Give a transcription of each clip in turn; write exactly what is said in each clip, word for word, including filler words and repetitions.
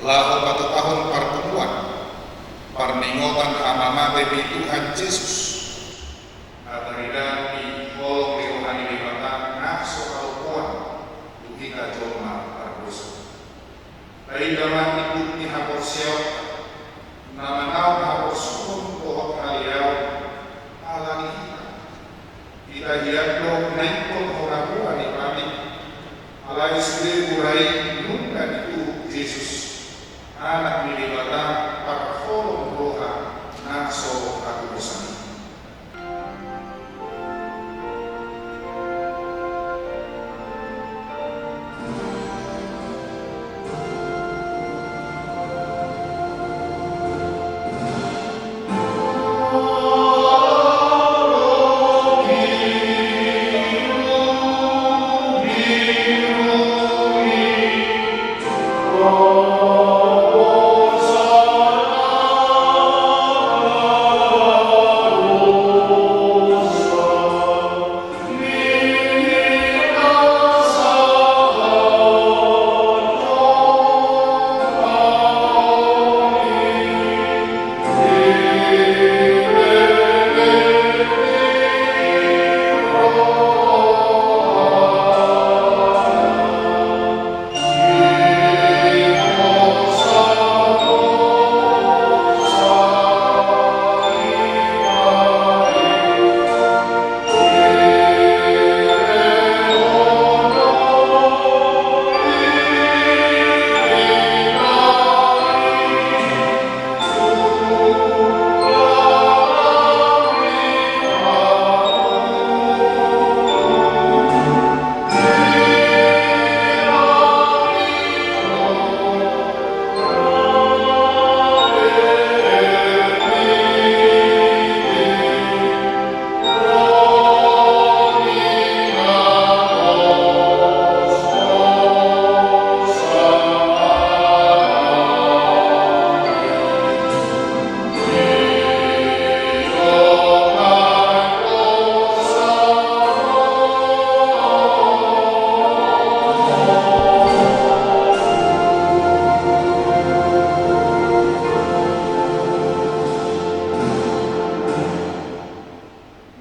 Laho patupahon parpunguan parningotan hamamate ni Tuhan Jesus, hataridaan ni holong ni roha ni Debata na so haposoan tu hita jolma pardosa. Taida ma ingot ni haporseaonta na manaon haporsuhon dohot haleaon ala ni hita. Hita hian do na ingkon hona boha ni pamit, alai sude boha i nunga dituhuk Jesus, Anak ni Debata, parholong roha na so hatudosan i.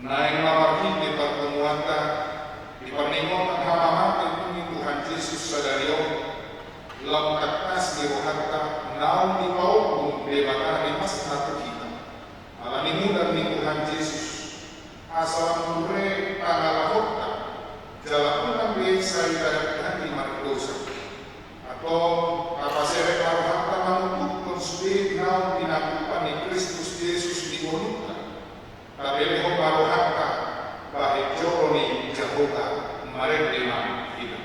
Naeng ma marhite parpunguanta di parningotan hamamate ni Tuhan Jesus sadari on, lam tangkas di rohanta naung dipaombun Debata rimasna tu hita, ala ni mudan ni Tuhan Jesus, asa lam ture pangalahonta jala unang be sai tadapihani mardosa. Antong tapaserep ma rohanta mangutuphon sude naung pinatupa ni Kristus Jesus di ngolunta. Tabelehon ma rohanta bahen joro ni Jahowa marende ma hita.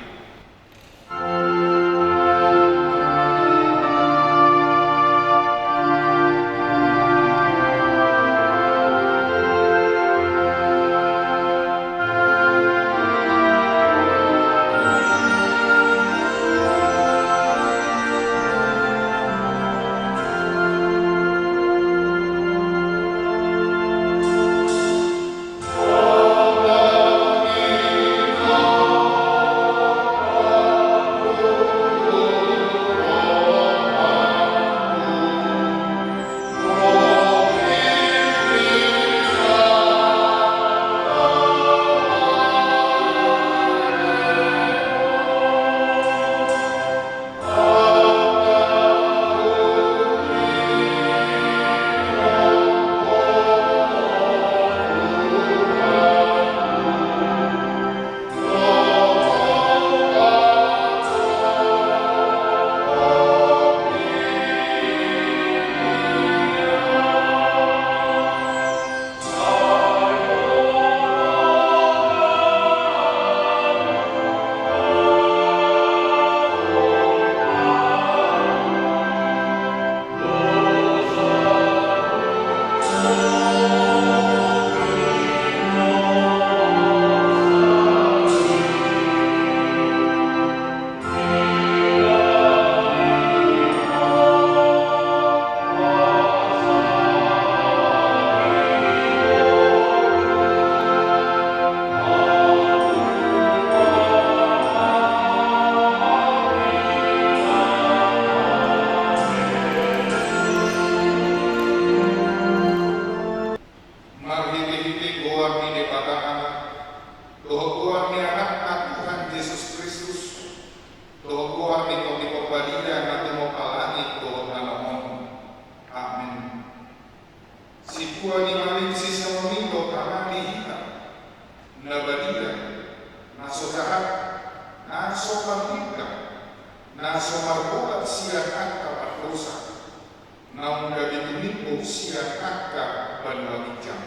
naung gabe tumimbo sian angka banua ginjang.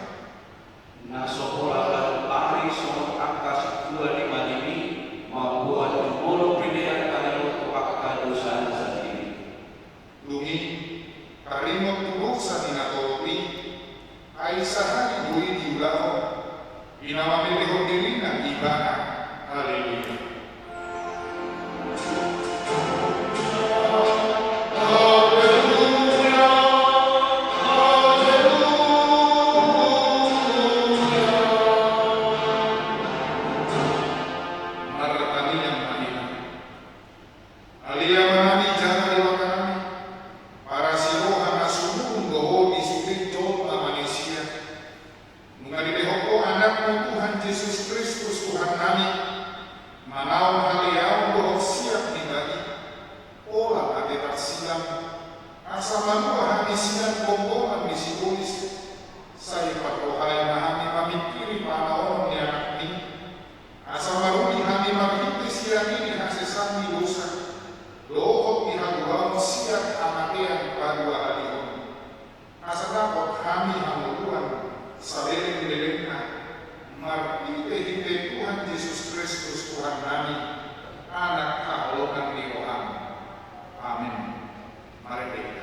Na so pola ganup ari songon angka sintua ni madimi, mamboan jumolo pelean taringot tu angka dosana sandiri. Dung i, taringot tu dosa ni na torop i, ai sahali do i diulahon, i na mamelehon dirina ibana. Haleluya. Haleluya, haleluya. Martangiang ma hita. Ale Amanami jala Debatanami, parasi roha na sumurung do Ho di sude jolma manisia. Nunga dilehon Ho Anakmu Tuhan Jesus Kristus Tuhannami, manaon haleaon dohot siap ni bagi, pola ate tarsilang, asa malua hami sian gonggongan ni sibolis, sai parrohai ma hami mamingkiri panaonon ni Anakmi, asa maruli hami marhite sian i di hasesaan ni dosa, dohot di haluaon sian hamatean paduahalihon. Asa dapot hami hangoluan saleleng-lelengna, marhite-hite Tuhan Jesus Kristus Tuhannami, Anak haholongan ni roham. Amin. Marende hita.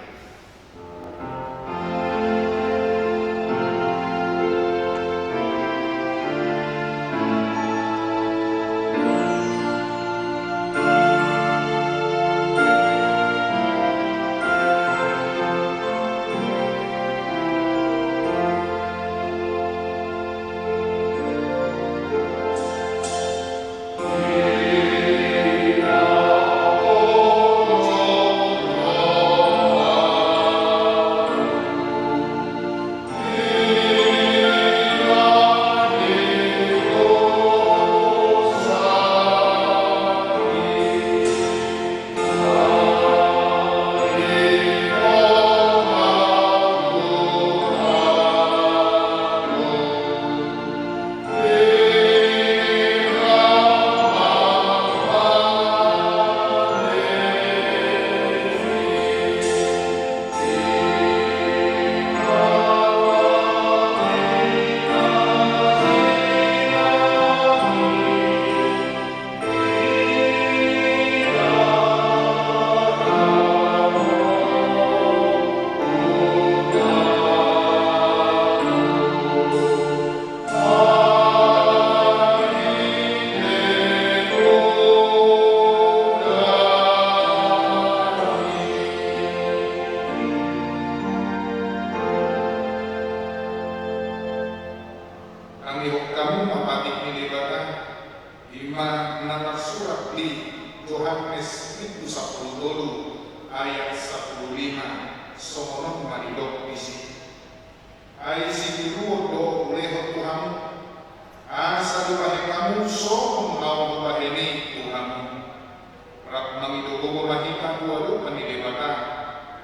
Tangihon hamu ma patik ni Debata, i ma na tarsurat di Johannes bindu sampulu tolu ayat sampulu lima, songon on ma didok disi. Ai sitiruon do hulehon tu hamu, asa dibahen hamu songon naung hubahen i tu hamu. Rap mangido gogo ma hita tu adopan ni Debata,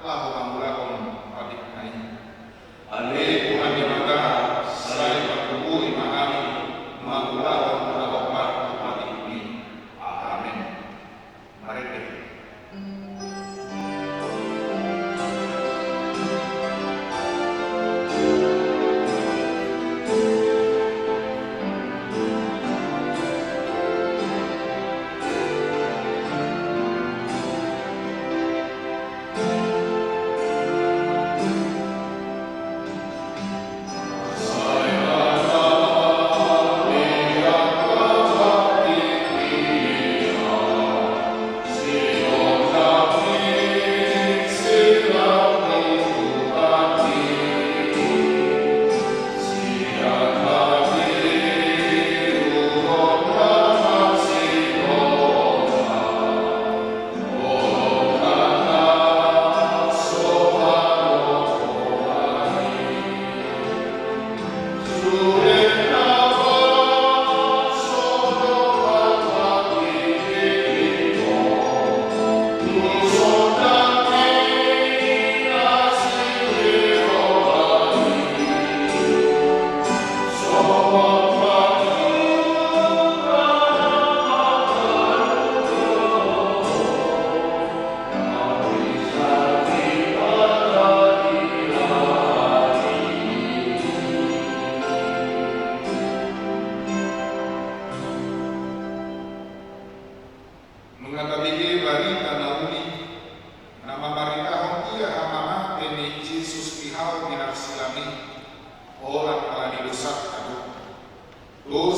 laho mangulahon patikna i. Ale Tuhan Debata, sai pargogoi ma hami mangulahon adopan tu patikmi. Amen. Marende.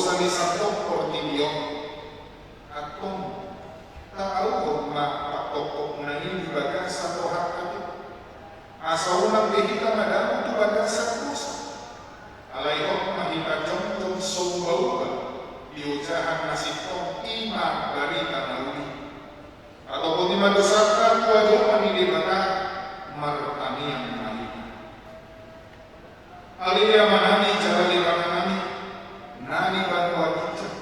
Sali sandok portibi on, antong, taauhon ma pangkophopna i di bagasan rohanta tu, asa unang be hita madabu tu bagasan dosa. Alai hot ma hita jongjong so uba-uba di ojahan na sintong, i ma barita na uli. Atopoti ma dosanta tu adopan ni Debata, martangiang ma hita. Ale Amanami jala Debatanami, na di banua ginjang,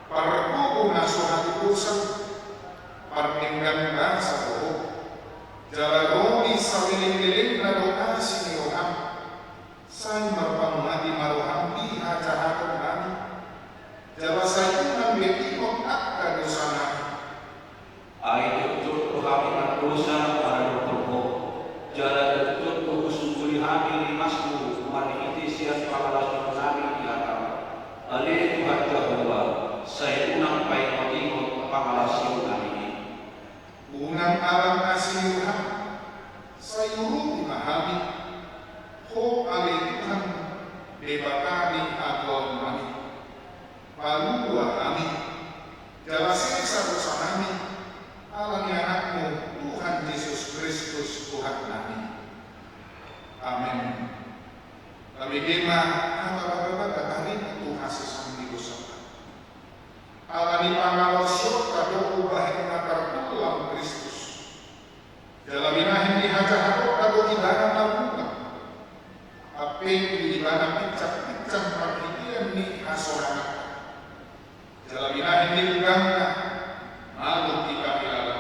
pargogo na so hatudosan, pardenggan basa do Ho, jala ro ni saleleng-lelengna do asi ni roham. Sai marpanungati ma roham di hajahatonnami, jala sai unang be ingot angka dosanami. Ai jotjot do hami mardosa maradophon Ho, jala jotjot do husungkuli hami rimasMu marhite sian pangalaosionnami di hatam. Ale Tuhan Jahowa, sai unang paingot-ingot pangalaosionnami i. Unang alang asi ni roham, sai urupi ma hami, Ho ale Tuhan, Debata ni hagoaonnami. Palua hami, jala sesa dosanami, ala ni AnakMu, Tuhan Jesus Kristus, Tuhannami. Amen. Tabege ma hata bagabagana ari tu hasesaan ni dosanta. Ala ni pangalaosionta do umbahen na tartulang Kristus. Jala binahen ni hajahatonta do Ibana marunang. Ampe tu Ibana pinsang-pinsang parhitean ni hasonanganta. Jala binahen ni ugangna, malum hita hilala.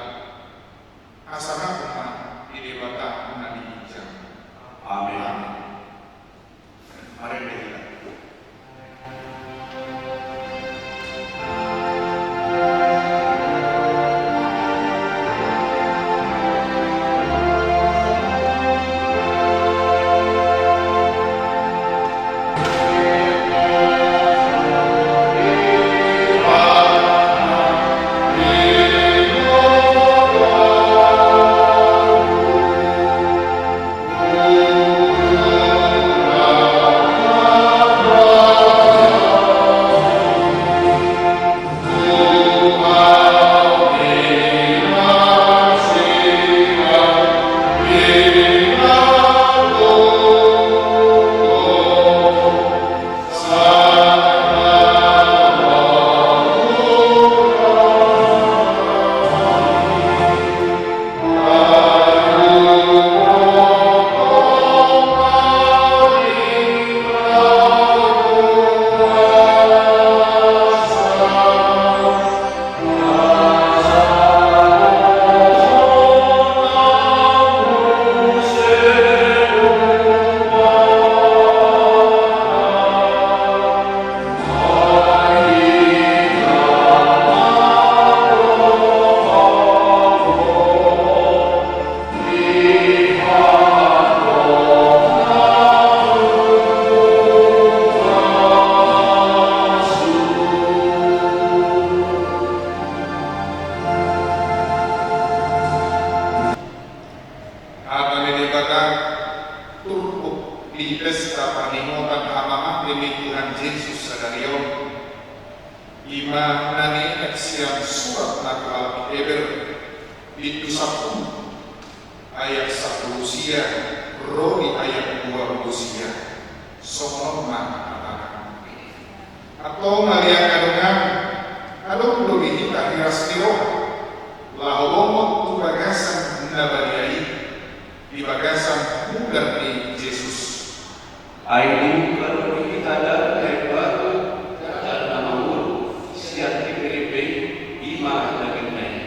Hasangapon ma di Debata na di ginjang. Amen. Marende hita. Hata ni Debata turpuk di pesta pangingotan hamamate ni Tuhan Jesus sadari on, i ma na nienget sian surat na tu halak Heber, bindu sampulu, ayat sampulu sia ro di ayat dua pulu sia. Songon on ma hatana. Antong ale angka dongan, adong do di hita hiras ni roha laho bongot tu bagasan na badia i, di bagasan mudar ni Jesus. Ai dibuka do di hita dalan na imbaru jala na mangolu sian tipe-tipe i, i ma dagingna i.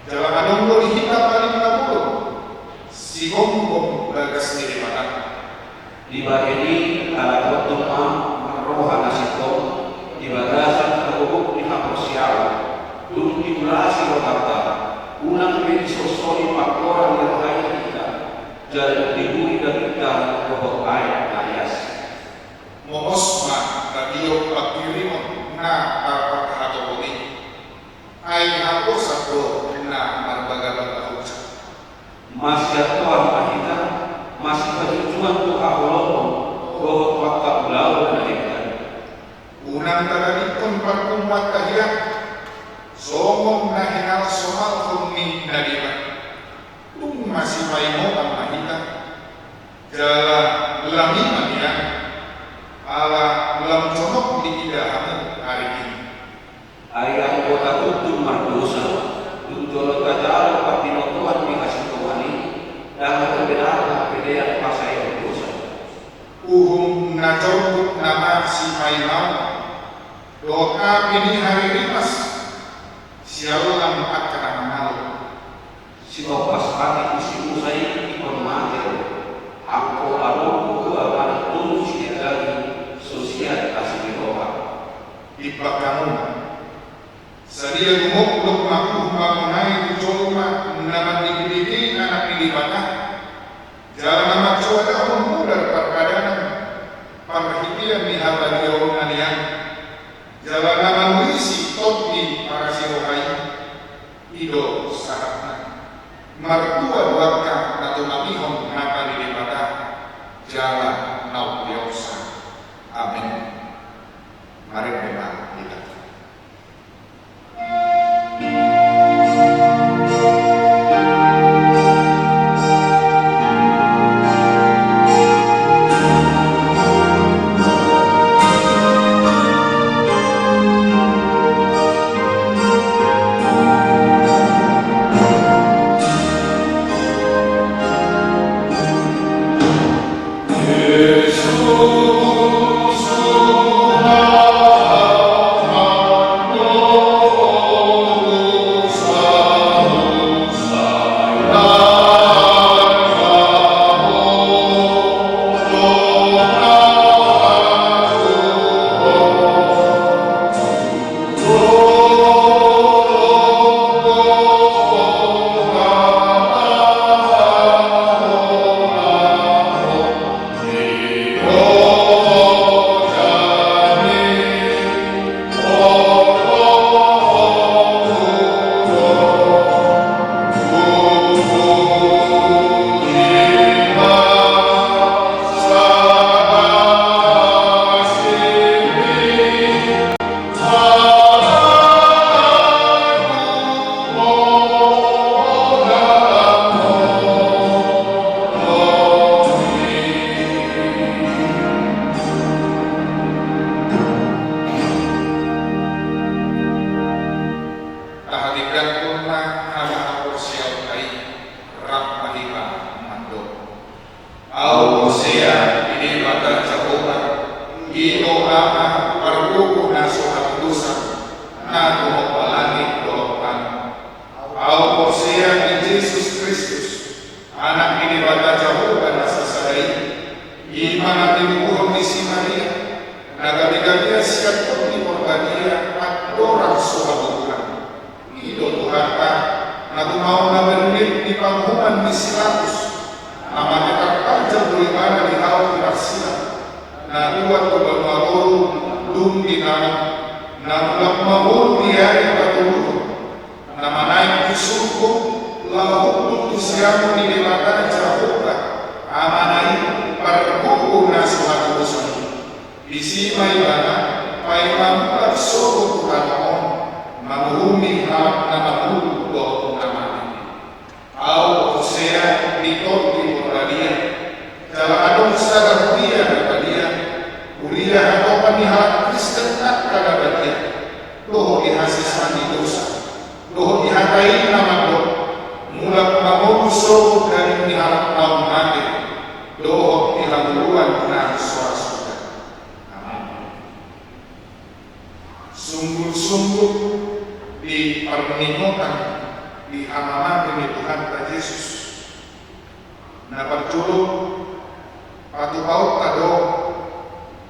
Jala adong do di hita palim na bolon, sigomgom bagas ni Debata. Dibahen i ala tongtong ma marroha na sintong di bagasan hagogok ni haporseaon, dung diulasi rohanta, unang be disolsoli pangkorhon ni roha i hita, jala dung diburi dagingta dohot aek na ias. Mongos ma tadok panghirimon na tarparhatopot i. Ai haposan do na marbagabaga hujang. Masiantoan ma hita, masipajujuan tu haholomon dohot tu angka ulaon na denggan. Unang tagadingkon parpunguanta hian songon na hinalsomalhon ni na deba. Tung masipaingotan ma hita, jala lam i ma nian, ala lam jonok diida hamu ari i. Ai anggo tatumtum mardosa, tung jolo tajalo parbinotoan di hasintongan i, ndang adong be nang hapedean pasaehon dosa. Uhum na jorbut na masimaingotan, dohot api ni harimas, siallang angka na mangalo. Sitompas hami tu si Musa i ingkon mate do, anggo adong tua manang tolu sian daging, so sian asi ni roha. Timbangkon ma. Sadia gumogdok ma uhum mamona i tu jolma na mandegedege Anak ni Debata, jala na manjoadahon mudar parpadanan, parhitean ni habadiaonna nian, jala na manuhisi tondi parasi roha i. I do sahatna. Martua do angka na tumangihon hata ni Debata, jala na umpeopsa. Amen. Marende ma hita. Tahatindanghon ma haporseaonta i, rap ma hita mandok. Ahu porsea di Debata Jahowa, i do Ama pargogo na so hatudosan, na tumompa langit dohot tano. Ahu porsea di Jesus Kristus, Anak ni Debata Jahowa na sasada i, i ma na tinubuhon ni si Maria, na gabegabean sian Tondi Porbadia andorang so habubuhan. I do Tuhanta, na tumaon na berlin di panguhuman ni si Pilatus, na mate tarpanjang do Ibana di hau pinarsilang, na tuat tu banua toru, dung ditano, na mulak mangolu di ari patoluhon, na manaek tu surgo, laho hundul tu siamun ni Debata Jahowa, Amana i, pargogo na so hatudosan i. Disi ma Ibana paima mulak sogot tu tano on, manguhumi halak na mangolu dohot na mate. Ahu porsea di Tondi Porbadia, jala adong sada huria na badia, huria hatopan ni halak Kristen angka na badia, dohot di hasesaan ni dosa, dohot di hata i na mandok, mulak mangolu sogot daging ni halak naung mate, dohot di hangoluan na so ra suda. Amen. Sungguh-sungguh di parningotan di hamamate ni Tuhanta Jesus, na parjolo patupaonta do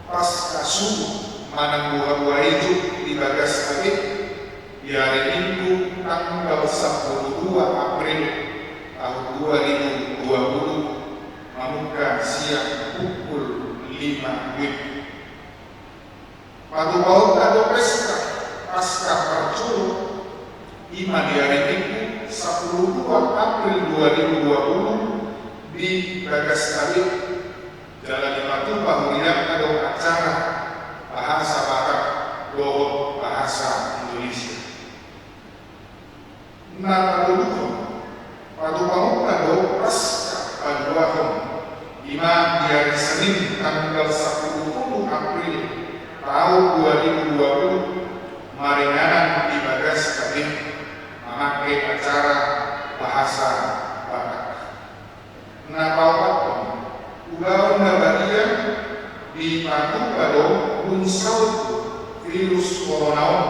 Paska subuh manang buhabuha ijuk di bagasta be, di ari Minggu tanggal sampulu dua April tahun dua ribu dua puluh, mamungka siang pukul lima W I B. Patupaonta do pesta Paska parjolo, i ma di ari Minggu sampulu dua April dua ribu dua puluh di bagasta be, jala dipatupa hurianta do acara bahasa Batak Na paopathon, ulaon na badia dipatupa do dung saut virus corona on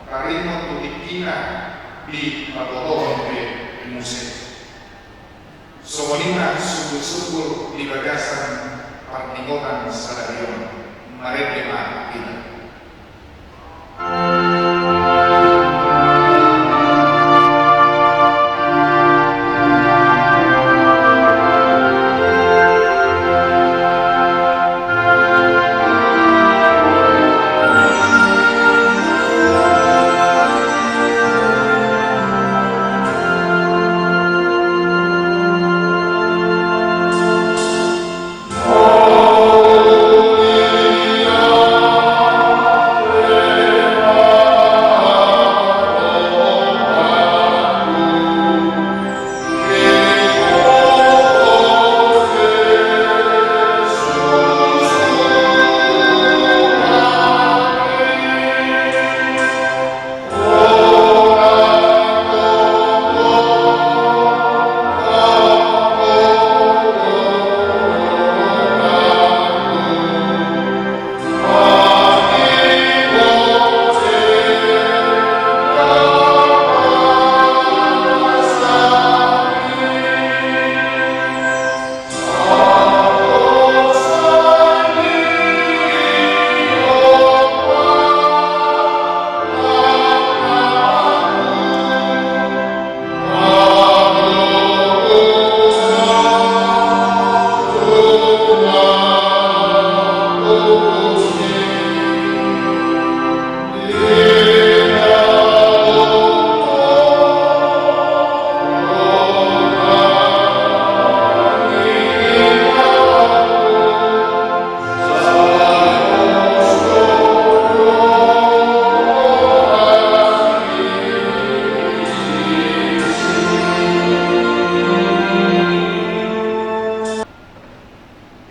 taringot tu tingkina dipabotohon pe muse. Songon i ma sungkun-sungkun di bagasan parningotan sadari on. Marende ma hita.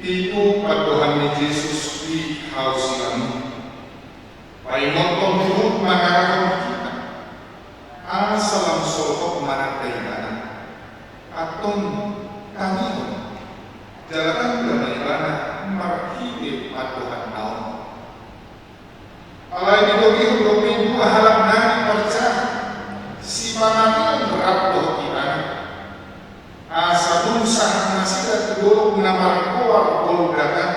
Pitu pandohan ni Jesus di hausian i. Paingothon huhut mangarahon hita asa lam solhot mananda Ibana. Antong tangihon jala tanda ma Ibana marhite pandohanna on. Alai ditogihon dope dua halak na parjaha, sipangatean rap dohot Ibana. Asa dung sahat nasida tu dolok na margoar Golgata,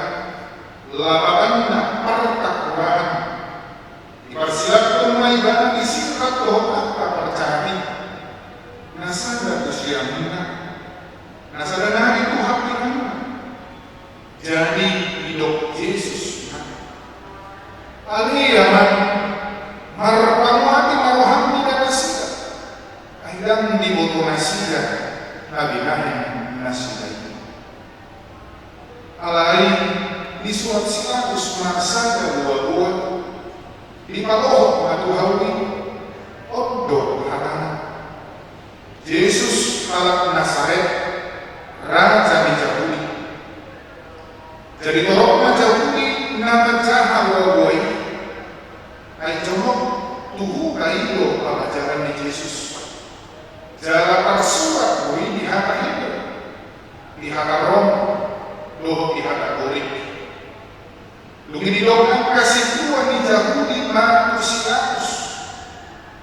lapatanna Partakuraan, diparsilakhon ma Ibana disi rap dohot angka parjaha i, na sada tu siamunna, na sada nari tu hambirangna. Jadi didok Jesus ma: Ale Ama, marpangoati ma roham di nasida, ai ndang diboto nasida na binahen nasida i. Alai disurat si Pilatus ma sada goagoa, dipalohot ma tu hau i, on do hatana: Jesus halak Nasaret, raja ni Jahudi. Jadi torop ma Jahudi na manjaha goagoa i, ai jonok tu huta i do pangajaran ni Jesus. Jala tarsurat do i di hata Heber, di hata Rom, dohot di hata Gorik. Dung i didok angka sintua ni Jahudi ma tu si Pilatus: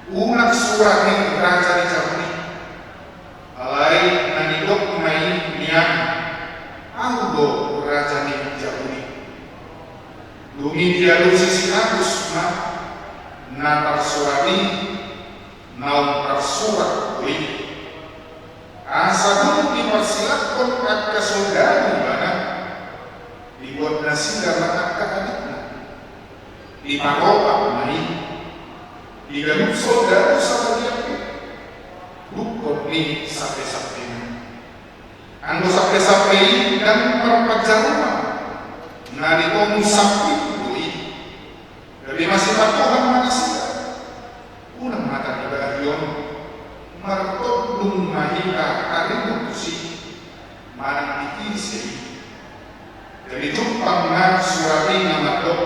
Unang surati raja ni Jahudi. Alai na nidok ma i nian: Ahu do raja ni Jahudi. Dung i dialusi si Pilatus ma na tarsurat i, naung tarsurat do i. Asa dung diparsilakhon angka soldadu Ibana, dibuat nasida ma angka adikna. Diparopak ma i di ganup soldadu sabagian pe, dungkon ni sampe-sampena. Anggo sampe-sampe i ndang marpanjaruman, na ditonggu sampit do i. Gabe masipandohan ma nasida. Unang ma tariba hian, martondung ma hita taringot tusi, manang di ise i. Jadi jumpang ma surat i na mandok: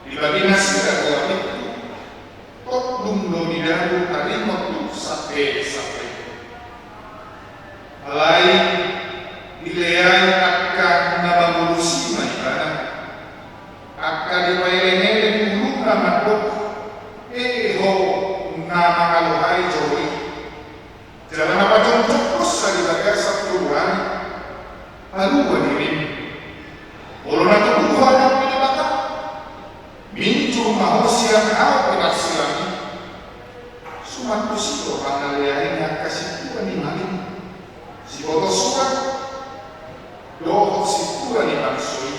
Dibagi nasida dua pintu, tondung do didabu taringot tu sampe-sampe. Alai Palua dirim. Molo na tubu ho anak ni Debata, minjur ma ho sian hau pinarsilang i. Suman tusi do pangalean ni angka sintua ni malim, siboto surat dohot sintua ni bangso i.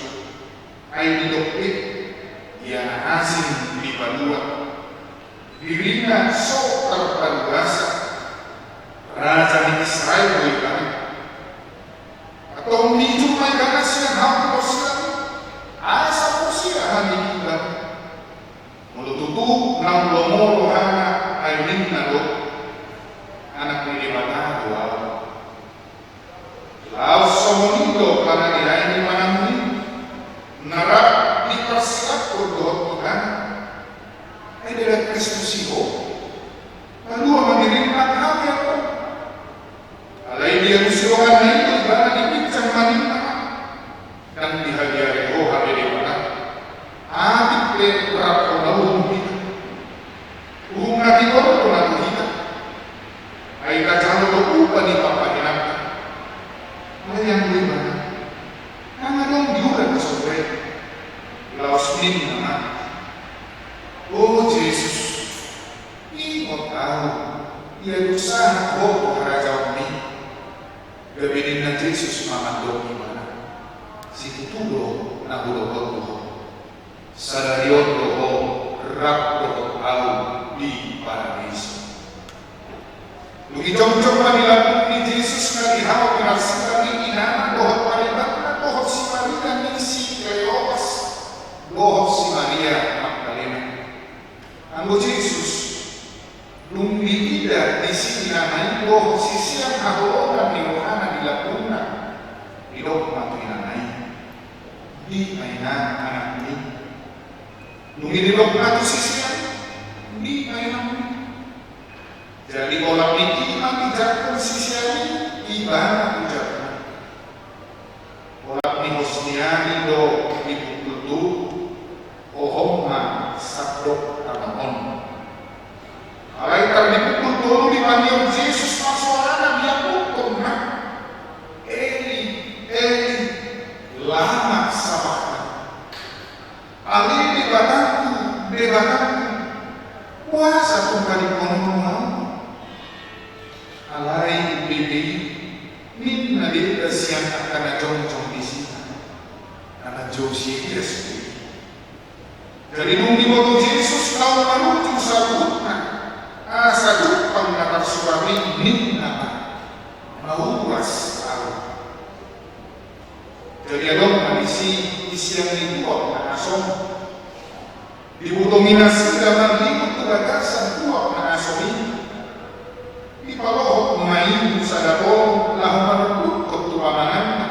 Ai didok pe, ia na asing dipalua, dirina so tarpaluasa, raja ni Israel do ibana. Antong minjur ma ibana sian hau pinarsilang i, asa porsea hami di ibana. Molo tutu naung lomo rohana, ai ninna do, anak ni Debata do ahu. Laos songon i do pangalean ni pamangan i, na rap diparsilanghon dohot ibana. Ai ndada Kristus i ho? Palua ma dirim nang hami antong. Alai dialusi rohana i do ibana dipinsang maninna ma. Ndang dihabiari ho hape Debata. Atik pe rap ho na uhum hita. Uhum na tigor do na tu hita. Ai tajalo do upa ni pangkahetananta. Alai anggo ibana, ndang adong diula na so boi. Laos ninna ma, O Jesus, ingot ahu, ia dung sahat ho tu harajaonmi. Gabe ninna Jesus ma mandok ibana, situtu do na hudokhon tu ho. Sadari on do ho rap dohot ahu di Paradiso. Dung i jongjong ma di lambung ni Jesus na di hau pinarsilang i inana dohot paribanna dohot si Maria ni si Kleopas dohot si Maria Magdalena. Anggo Jesus, dung diida disi inana i dohot sisean haholongan ni rohana di lambungna, didok ma tu inana i, Di ma inang anakmi. Dung i didok ma tu sisean, Di ma inangmi. Jadi olat ni i ma dijangkon sisean i, ibana tu jabuna. Olat ni hostia i do dipungkul tolu, hohom ma sandok tanonon. Alai tar dipungkul tolu dipangido Jesus ma soarana diapukkon ma, Eli, Eli, lama sabakhtani? Ale Debatangku, Debatangku, boasa tung tadingkonon ho ahu? Alai bege i ninna deba sian angka na jongjong disi, na manjou si Elias do i. Jadi dung diboto Jesus laho marujung saluhutna, asa jumpang na tarsurat i ninna ma, Mauas ahu. Jadi adong ma disi isian ni tuak na asong. Dibutongi nasida marlibur tu bagasan tuak na asong i. Dipalohot ma i tu sada pohon laho marundukhon tu pamanganna.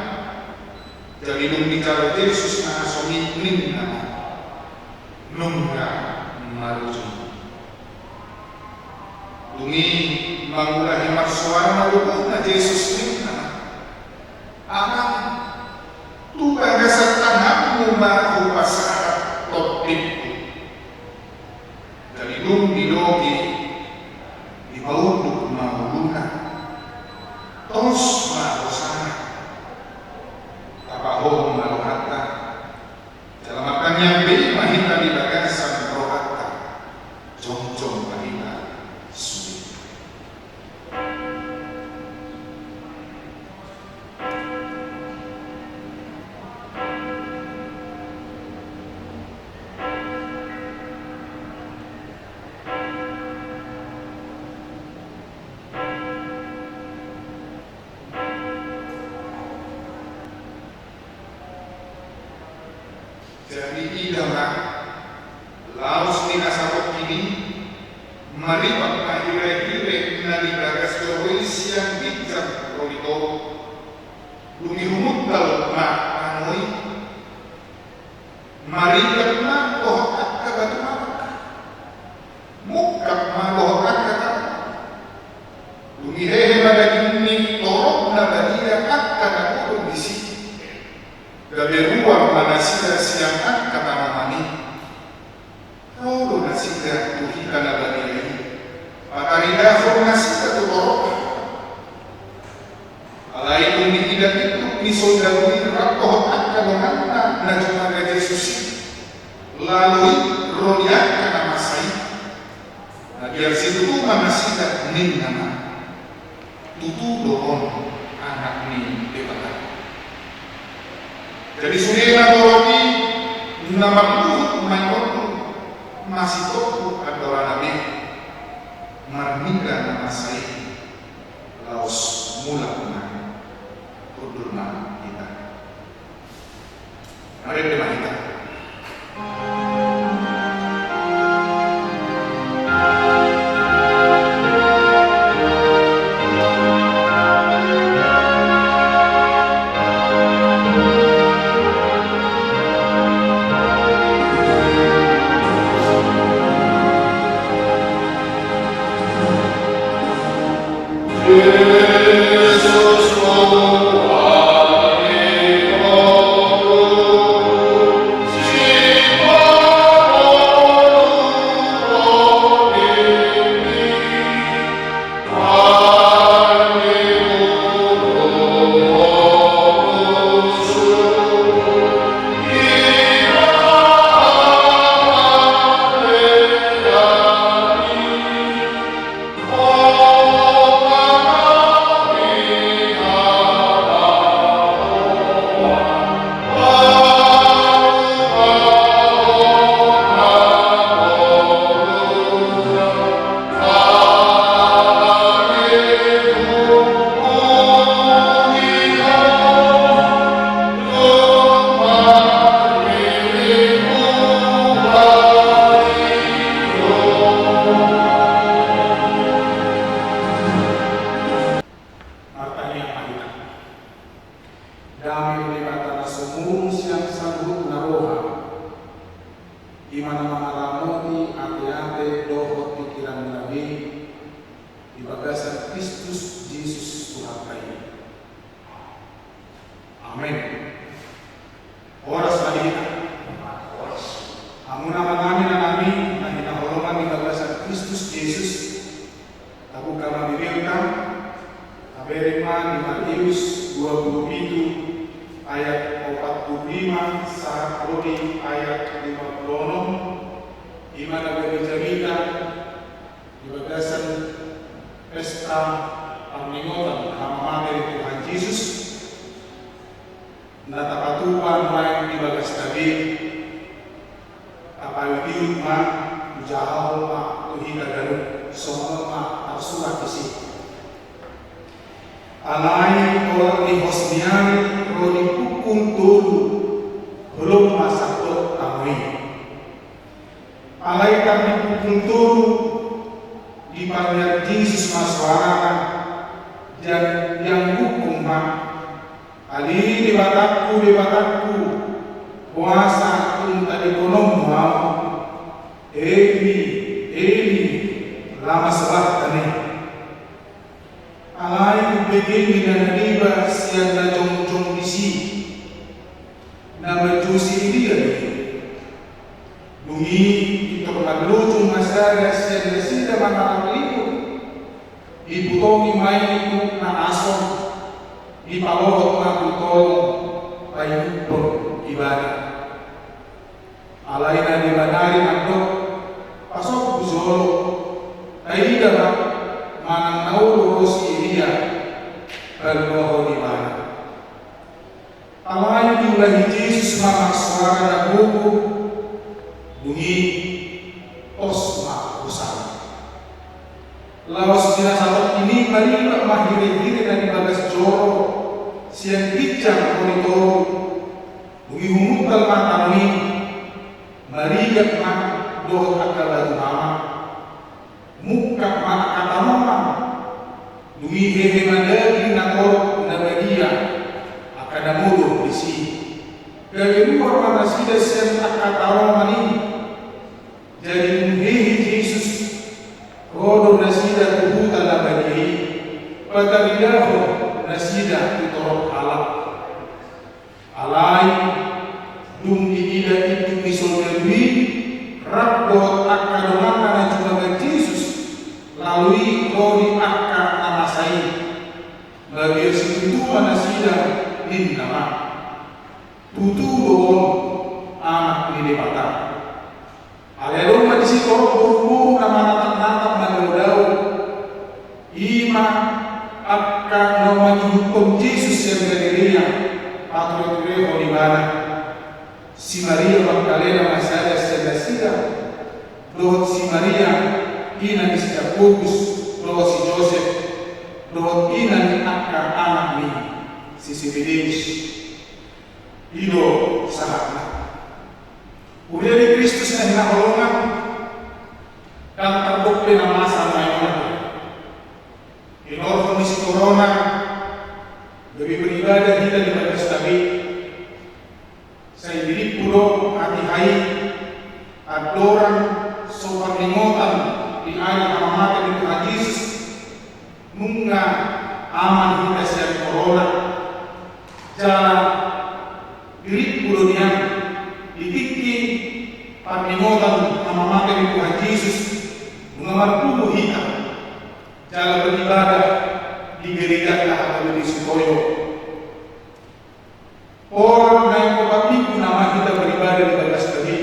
Jadi dung dijalo Jesus na asong i ninna ma, Nunga marujung. Dung i mangulahi marsoara ma lobukna Jesus ninna, Amang, tu bagasan tanganmu ma hupasahat tondingku. Jadi dung didoge dipaunduk ma uluna. Tos ma hosana. Tapahohom ma rohanta. Jala martangiang be ma hita di bagasan rohanta. Jongjong ma hita sude. Jadi ida ma, laos di na satongkin i, maripat ma hirehire na di bagas joro i sian ginjang ro di toru. Dung i humuntal ma tano i, maripat ma dohot angka batu marmar. Mungkap ma dohot angka tano. Dung i hehe ma daging ni torop na badia angka na godang disi. Gabe ruar ma nasida sian angka tanoman i. Ro do nasida tu hita na badia i. Pataridahon nasida tu torop. Alai dung diida pintu Songon i rap dohot angka donganna na jumaga Jesus i, lalu i ro di angka na masa i. Nah, biar situtu ma nasida ninna ma, tutu do on Anak ni Debata. Jadi sude na torop i na marluhut manjou, masitopot andorana be marnida na masa i, laos mulak ma, hundul ma hita. Marende ma hita. Martangiang ma hita. Dame ni Debata na sumurung sian saluhut na roha, i ma na mangaramoti ateate dohot pingkiran na labe, di bagasan Kristus Jesus Tuhanta i. Amen. Horas ma di hita. Hamu na manami na nami na hinaholongan di bagasan Kristus Jesus, tabuka ma Bibelta, tabereng ma di Mateus dua puluh pitu ayat opat puluh lima sahat ro di ayat lima puluh onom, i ma na gabe jamita di bagasan pesta parningotan hamamate ni Tuhan Jesus, na tapatupa nuaeng di bagasta be, tapaihutihut ma, hujahahon ma tu hita ganup, songon on ma tarsurat disi. Alai olat ni hos ni ari ro di pukul tolu, holom ma sandok tano i. Alai tar di pukul tolu, dipangiar Jesus ma soarana, diang, dianggukkon ma, Ale Debatangku, Debatangku, boasa tung tadingkononmu Ahu? Eli, Eli, lama sabaktani? Alai umbege ninna na deba sian na jongjong disi, na manjou si Elia do i. Dung i pintor marlojong ma sada sian nasida mangalap limut, diputongi ma i tu na asor, dipalohot ma tu tolong, painumhon ibana. Alai na deba nari mandok, pasombu jolo, taida ma manang na olo ro si Elia paluahon ibana. Alai diulahi Jesus ma marsoara na gogo, dung i tos ma hosana. Laos di na satongkin i maribak ma hirehire na di bagas joro sian ginjang ro di toru. Dung i humuntal ma tano i, marigak ma dohot angka batu mama. Mungkap ma angka tanoman. Dung i hehe ma daging na torop na badia, angka na modom disi. Gabe ruar ma nasida sian angka tanoman i. Jadi dung hehe Jesus, ro do nasida tu huta na badia i, pataridahon nasida tu torop halak. Alai dung diida induk ni soldadu i rap dohot angka donganna na jumaga Jesus, lalu i ro di angka na masa i. ninna ma: Tutu do on Anak ni Debata. Alai adong ma disi torop boruboru na manatapnatap, mandodao. I ma angka na mangihuthon Jesus sian Galilea, patureturehon ibana. Si Maria Magdalena ma sada sian nasida, dohot si Maria ina ni si Jakobus dohot si Josep, dohot ina ni angka anak ni si Sebedeus. I do sahatna. Huria ni Kristus na hinaholongan, ndang tardok be na masa nuaeng on. Hinorhon ni si Corona, gabe beribadah hita di bagasta be. Sai dirimpu do hatiha i, andorang so parningotan di ari hamamate ni Tuhan Jesus, nunga aman hita sian Corona. Jala dirimpu do nian di tingki parningotan hamamate ni Tuhan Jesus, nunga marpungu hita. Jala beribadah di gereja na hata beli sukoyo. Pola naeng opat minggu nama hita beribadah di bagasta be.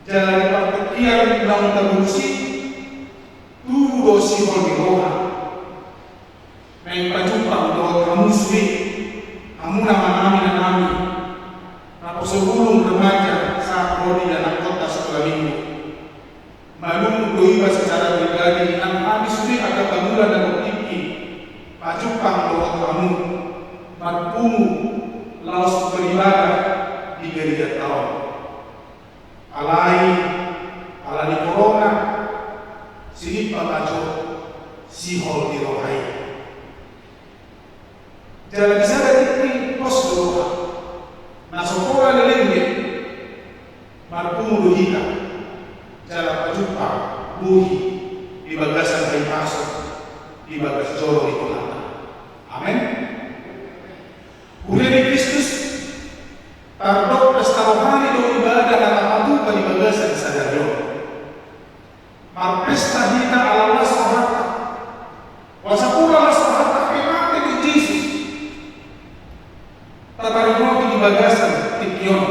Jala di partingkian naung tabusi, tubu do sihol ni roha. Naeng pajumpang dohot hamu sude, hamu na manami na nami, naposo bulung remaja sahat ro di anakkonta sikola minggu. Malum do iba secara pribadi, nang hami sude angka pangula na ro tingki, pajumpang dohot hamu, marpungu laos beribadah di gereja ta on. Alai, ala ni Corona, sinippa ma jo sihol ni roha i. Jala di sada tingki pos do roha. Na so pola leleng be, marpungu do hita. Jala pajumpang bohi di bagasan hahipason, di bagas joro ni Tuhanta. Amen. Huria ni Kristus, tardok pesta rohani do ibadah na tapatupa di bagasan sadari on. Marpesta hita ala las rohanta. Asa pola las rohanta pe mate di Jesus, tataringotu di bagasan tingki on.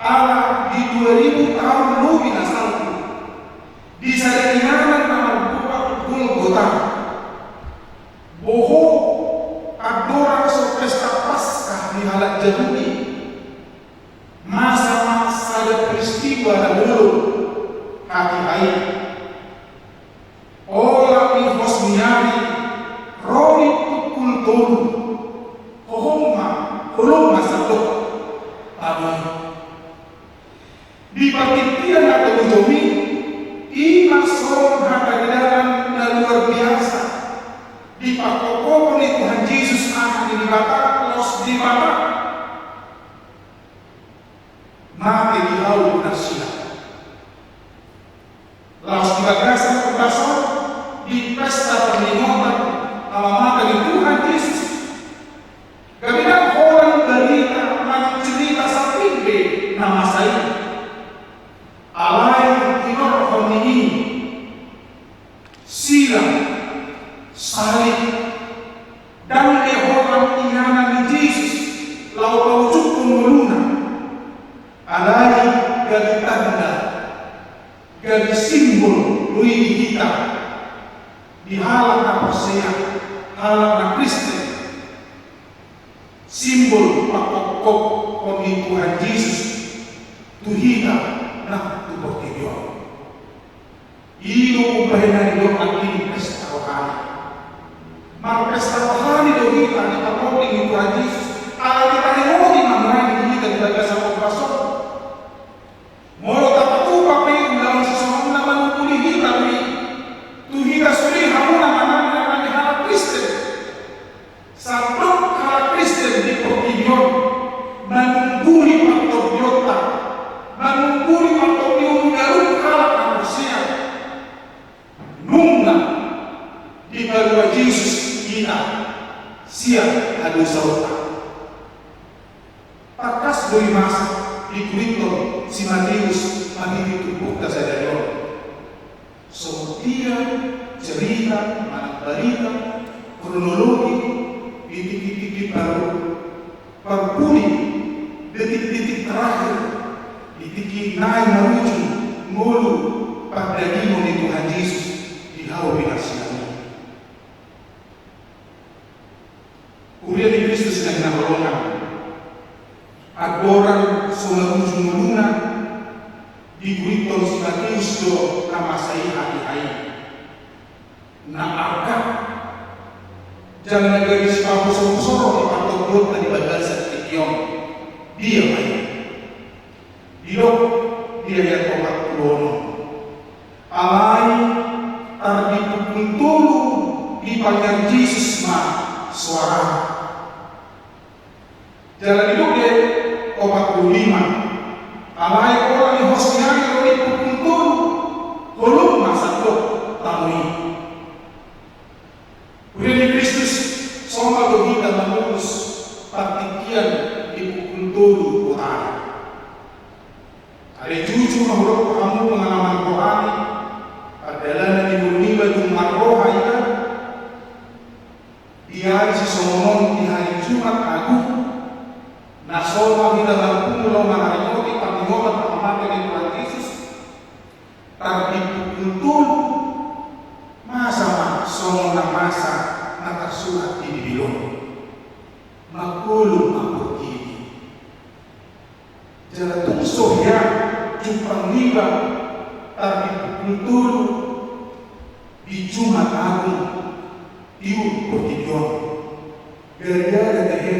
Ala di dua ribu taon lobi na salpu, di sada inganan na margoar Golgota, boho andorang so pesta Paskah ni halak Jahudi, masa ma sada peristiwa na bolon hatiha i. Olat ni hos ni ari, ro di pukul tolu, hohom ma, holong ma sandok, taboi. Di partingkian na tolu jom i, i ma songon hata ni dalan na luar biasa. Di pangkophopon ni Tuhan Jesus, Anak ni Debata, laos Debata mate di hau na sian. Laos di bagasan umbas on, di pesta parningotan hamamate ni Tuhan Jesus, gabe ndang holan barita manang cerita samping be na masa i. Alai hinorhon ni i, sila, salib, ndang be holan inganan ni Jesus laho paujukhon ngoluna. Alai gabe tanda, gabe simbol do i di hita, di halak na porsea, halak na Kristen. Simbol pangkophopon ni Tuhan Jesus tu hita nang tu portibi on. I do umbahen na nidok nangkin pesta rohani. Marpesta rohani do hita di parlobang ni Tuhan Jesus. Ala ditaringot i ma nuaeng di hita di bagasan umbas on. Molo tapatupa pe ulaon sisongon na manungkuli hita do i. Tu hita sude hamu na manami na nami halak Kristen. Sandok halak Kristen di portibi on, manungkuli partondionta, manungkuli partondionta di halak na porsea. Nunga dipalua Jesus hita sian hadosaonta. Tangkas do i masa dikurikhon si Mateus marhite turpukta sadari on. Songon dia cerita manang barita kronologi titik-titik di paru, parpudi, detik-detik terakhir di tingki na i marujung ngolu pardagingon ni Tuhan Jesus di hau pinarsilang i. Huria ni Kristus na hinaholongan, andorang so marujung ngoluna, diguritkon si Mateus do na masa i hatiha i. Na arga jala na gadis pamusormusor di partondionna di bagasan tingki on. Dia ma i? Didok di ayat opat pulu onom: Alai tar di pukul tolu dipangiar Jesus ma soarana. Jala didok di ayat opat pulu lima: Alai pola ni hostia i ro di pukul tolu, holom ma sandok tano i. Huria ni Kristus, somal do hita mangurus partingkian di pukul tolu hotana. Alai jujur ma hudok tu hamu pengalaman rohani, pardalanan ni ngolu niba dung marroha hita, di ari sisongon on di hari Jumat Agung, na somal hita marpungu laho mangaringoti parningotan hamamate ni Tuhan Jesus, tar di pukul tolu, masa ma songon na masa na tarsurat di Bibil on: Mangholom ma portibi. Jala tung so hea jumpang niba tar di pukul tolu di Jumat Agung, tiur portibi on. Gariada tehe,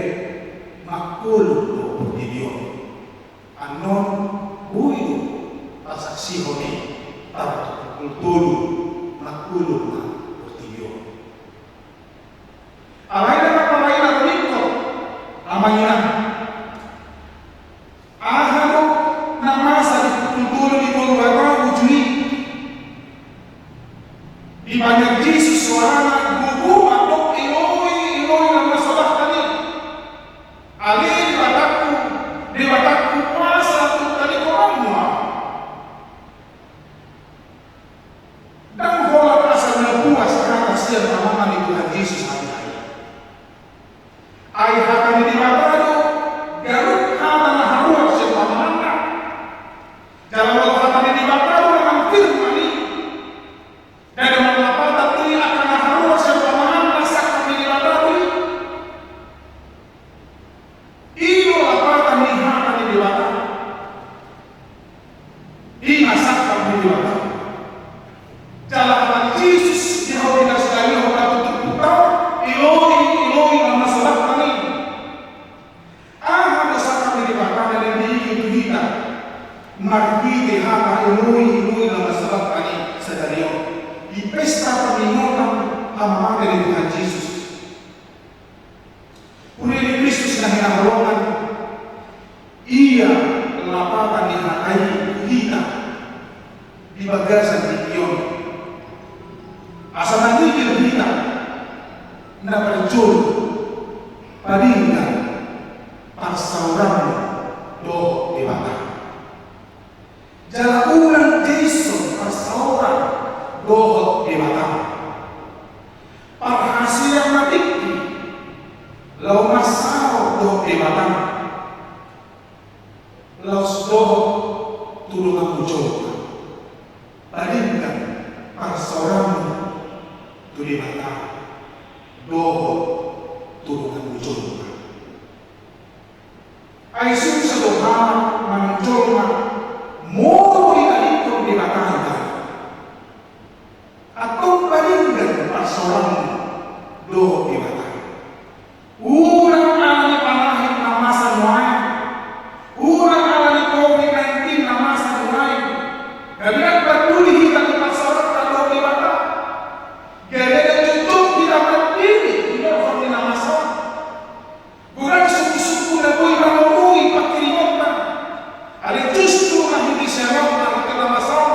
mangholom do portibi on. Annon boi do tasaksihon i, tar pukul tolu mangholom ma portibi on. Alai ndang na pala i na ro ningkon, amang inang. Aha do na masa di pukul tolu di ngolu hata uju i? Dipangiar Jesus soarana, gogo mandok Eloi, Eloi, lama sabakhtani. Ale Debatangku, Debatangku, masa tung tadingkonon Ho ahu? Ndang holan asa na puas hata sian hamamate ni Tuhan Jesus hatiha i. Ai hata ni Debata do ganup hata na haruar sian hamamate. Jala molo hata ni Debata do na mangfirman i, ndada marlapatan do i angka na haruar sian hamamate, sangkap ni Debata do i. I do lapatan ni hata ni Debata. I ma sangkap ni Debata. Jala hata ni Jesus di hau pinarsilang i, hona tutu putau: Eloi, Eloi, lama sabakhtani. Aha do sangkap ni Debata na diingot tu hita marhite hata Eloi, Eloi, lama sabakhtani sadari on di pesta parningotan hamamate ni Tuhan Jesus? Huria ni Kristus na hinaholongan, ia lapatan ni hata i tu hita di bagasan tingki on, asa mangido hita na parjolo padenggan parsaoranmu dohot Debata. Jala unang jaison parsaoran dohot Debata. Parhasean na tingki laho marsaor dohot Debata, laos dohot tu donganmu jolma. Padenggan parsaoranmu tu Debata dohot tu donganmu jolma. Ai susah do halak manang jolma molo ditadingkon Debata ibana. Antong padenggan parsaoranmu dohot Debata. Unang ala ni panahen na masa nuaeng, unang ala ni covid nineteen na masa nuaeng, gabe ndang parduli hita tu parsaoranta dohot Debata. Gabe ndang jotjot hita mandele di roha ni na masa on. Godang sungkunsungkun na boi mangonoi pangkiringonta. Alai justru marhite siamunta di na masa on,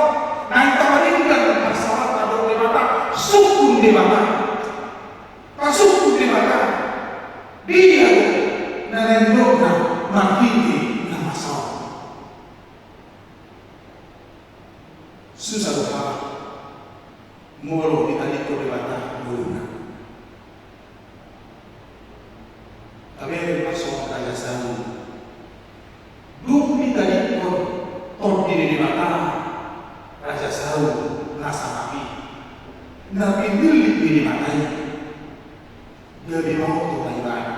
naeng tapadenggan parsaoranta dohot Debata, sungkun Debata. Pasungkun Debata. Dia do na naeng didokna marhite na masa on? Susah do halak molo ditadingkon Debata ngoluna. Tabereng ma songon Raja Saul. Dung ditadingkon Tondi ni Debata Raja Saul na sangap i, na pinillit ni Debata i, gabe maoto ma ibana.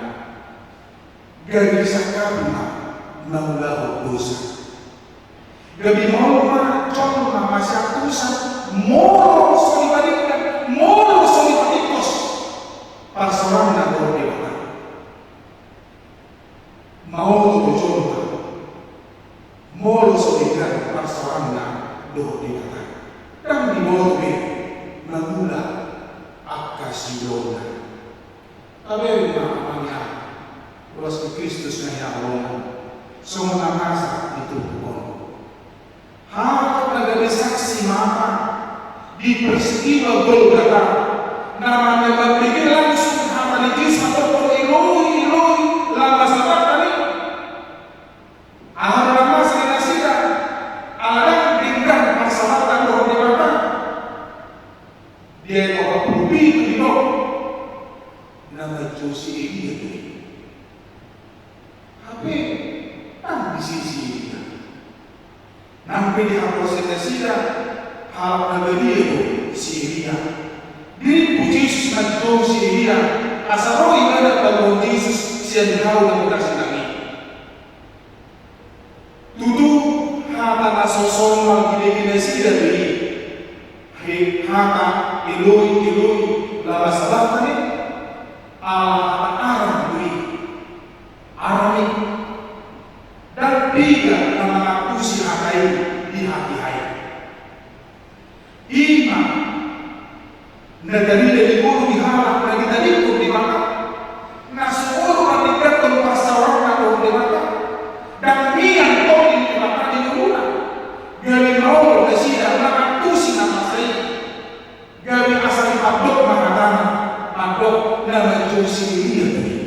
Gabe disangkapi ma mangulahon dosa. Gabe maol ma jolma masiantusan molo so dipadingkan, molo so dipatingkos parsaoranna dohot Debata. Maoto do jolma molo so denggan parsaoranna dohot Debata. Ndang diboto be mangula angka siulaonna. Tabereng ma, amang inang, ruas ni Kristus na hinaholongan, songon na masa di turpuk on. Halak na gabe saksi mata di peristiwa Golgata, na mambege langsung hata ni Jesus mandokkon, "Eloi, Eloi, lama sabakhtani?" Aha do na masa di nasida? Ala ndang denggan parsaoranta dohot Debata. Di ayat opat pulu pitu didok, na manjou si Elia do i. Hape ndang disi si Elia. Nang pe dihaporseai nasida halak na badia do si Elia. Dirimpu Jesus manjou si Elia, asa ro ibana paboahon Jesus sian hau na murah silang i. Tutu, hata na so songon na dibege nasida do i. He, hata Eloi, Eloi, lama sabakhtani? Ala hata Aram do i. Aram i. Ndang piga na mangantusi hata i di hatiha i. I ma na tarida di ngolu ni halak na ditadingkon Debata, na so olo mandengganhon parsaoranna dohot Debata. Ndang mian Tondi ni Debata di ngoluna. Gabe maol nasida mangantusi na masa i. Gabe asa dipandok ma hatana, mandok, na manjou si Elia do i.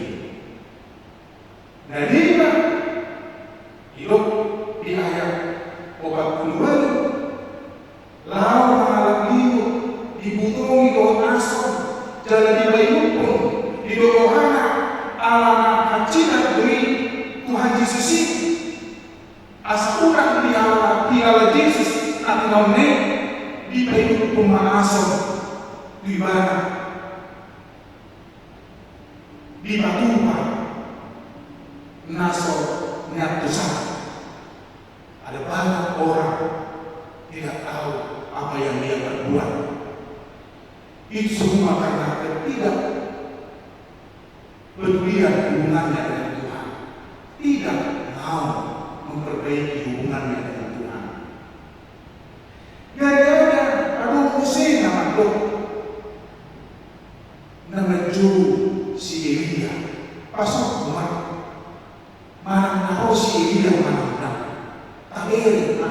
Na lima, didok di ayat opat pulu ualu, laho ma halak Lihut, dibutongi dohot Nason, jala dipainuphon, didok rohana, ala na hansinan do i Tuhan Jesus i. Asa unang diala, diala Jesus na tinaonna i, dipainuphon ma Nason tu ibana. Dipatupa na so niantusan. Ada banyak orang tidak tahu apa yang dia perbuat. Itu semua karena ketidakpedulian hubungannya dengan Tuhan. Tidak mau memperbaiki hubungannya dengan Tuhan. Jadi ada, aduh, muse na mandok na manjou si Elia. Pasuk ma, manang na ro si Elia manang ndang. Tabereng ma.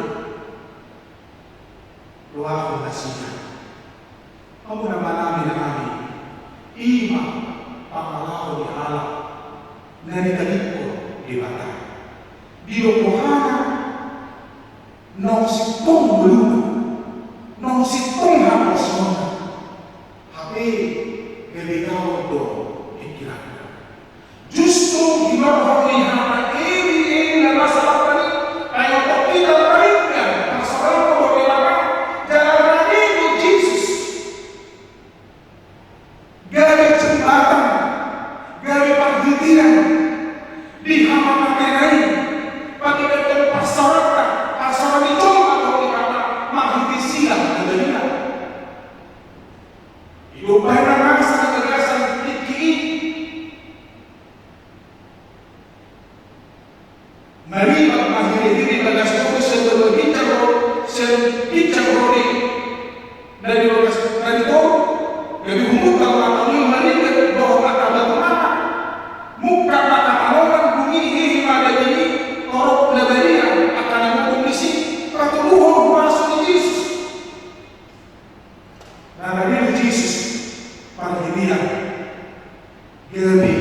Rohahon nasida. Hamu na manami na hami. I ma pangalaho ni halak na ditadingkon Debata. Didok rohana, naung sintong ngoluna, naung sintong haporseaonna. Hape gabe gaor do pingkiranna. Justru di lorong ni hata Eli, Eli, lama sabakhtani, ai oto hita paringan, parsaoran do di lama, jala na nidok Jesus. Gabe jembatan, gabe parhitean di hamatena i, pake beton parsaoranta, parsaoran ni jolma do di lama, marhite silang na badia. Didok bahen na masa di bagasan tingki i. Maribak ma hirihiri bagas toru sian banua ginjang ro, sian ginjang ro di na di bagas na di toru. Gabe humungkal ma tano i maribak dohot angka batu mata. Mungkap ma angka tanoman, dung i hehe ma daging i, torop na badia angka na mungkap disi, patuduhon huaso ni Jesus. Na nidok Jesus parhitean gabe